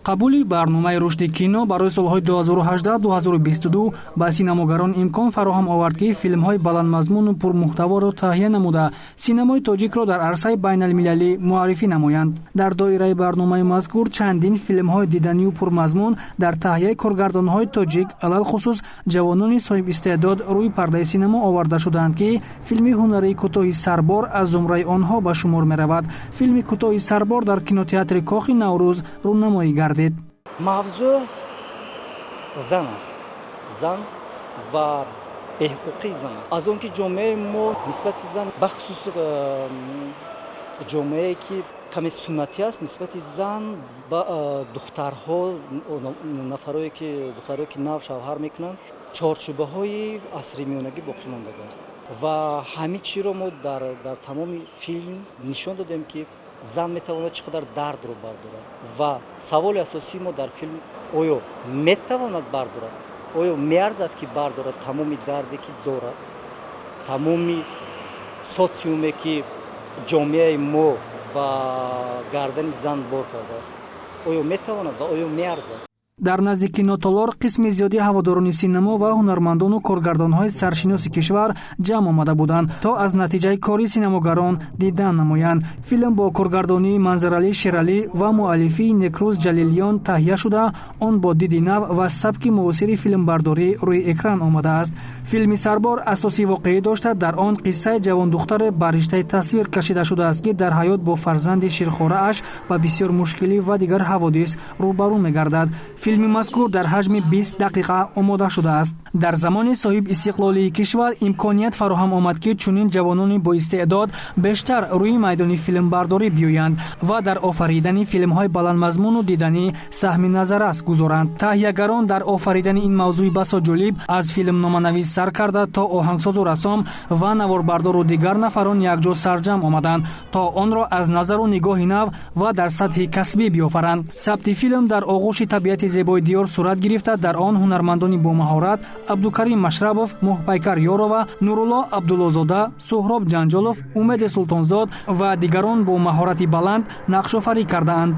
Қабули барномаи рушди кино барои солҳои 2018-2022 ба синамогарон имкон фароҳам овард, ки филмҳои баландмазмуну пурмуҳтаворо таҳия намуда, синамои тоҷикро дар арсаи байналмилалӣ муаррифӣ намоянд. Дар доираи барномаи мазкур чандин филмҳои диданию пурмазмун дар таҳияи коргардонҳои тоҷик, алалхусус ҷавонони соҳибистеъдод, рӯи пардаи синамо оварда шудаанд, ки филми ҳунарии кӯтоҳи «Сарбор» аз зумраи онҳо ба шумор меравад. Филми кӯтоҳи «Сарбор» дар кинотеатри Кохи Наврӯз рӯнамоӣ гардид. Мавзӯъ зан аст, зан ва беҳуқуқии зан аст. Аз он ки ҷомеаи мо нисбати зан, бахусус ҷомеае ки каме суннатӣ аст, нисбати зан ба духтарҳо, нафарое ки духтарое ки нав шавҳар мекунанд, чорчӯбаҳои асри миёнагӣ боқӣ мондагааст. Ва ҳамин чиро мо дар тамоми филм нишон додем, ки зан метавонад чӣ қадар дардро бардорад. Ва саволи асосии мо дар филм: оё метавонад бардорад, оё меарзад, ки бардорад тамоми дарде ки дорад, тамоми социуме ки ҷомеаи мо ба гардани зан бор кардааст, оё метавонад ва оё меарзад? Дар назди кинотолор қисми зиёди ҳаводорони синамо ва ҳунармандону коргардонҳои саршиноси кишвар ҷамъ омада буданд, то аз натиҷаи кори синамогарон дидан намоянд. Филм бо коргардонии Манзаралӣ Шералӣ ва муаллифии Некрӯз Ҷалилиён таҳия шуда, он бо диди нав ва сабки муосири филмбардорӣ рӯи экран омадааст. Филми «Сарбор» асоси воқеӣ дошта, дар он қиссаи ҷавондухтаре ба риштаи тасвир кашида шудааст, ки дар ҳаёт бо фарзанди ширхорааш ба бисёр мушкилӣ ва дигар ҳаводис рӯбарӯ мегардад. Филми мазкур дар ҳаҷми 20 дақиқа омода шудааст. Дар замони соҳиб истиқлолии кишвар имконият фароҳам омад, ки чунин ҷавонони боистеъдод бештар рӯи майдони филмбардорӣ биёянд ва дар офаридани филмҳои баландмазмуну диданӣ саҳми назаррас гузоранд. Таҳиягарон дар офаридани ин мавзӯи басо ҷолиб аз филмноманавис сар карда то оҳангсозу рассом ва наворбардору дигар нафарон якҷо сарҷамъ омаданд, то онро аз назару нигоҳи нав ва дар сатҳи касбӣ биёфаранд. Сабти филм дар оғӯши табиати зебои диёр сурат гирифта, дар он ҳунармандони бомаҳорат Абдукарим Машрабов, Моҳпайкар Ёрова, Нурулло Абдуллозода, Суҳроб Ҷанҷолов, Умеди Султонзод ва дигарон бо маҳорати баланд нақшофарӣ кардаанд.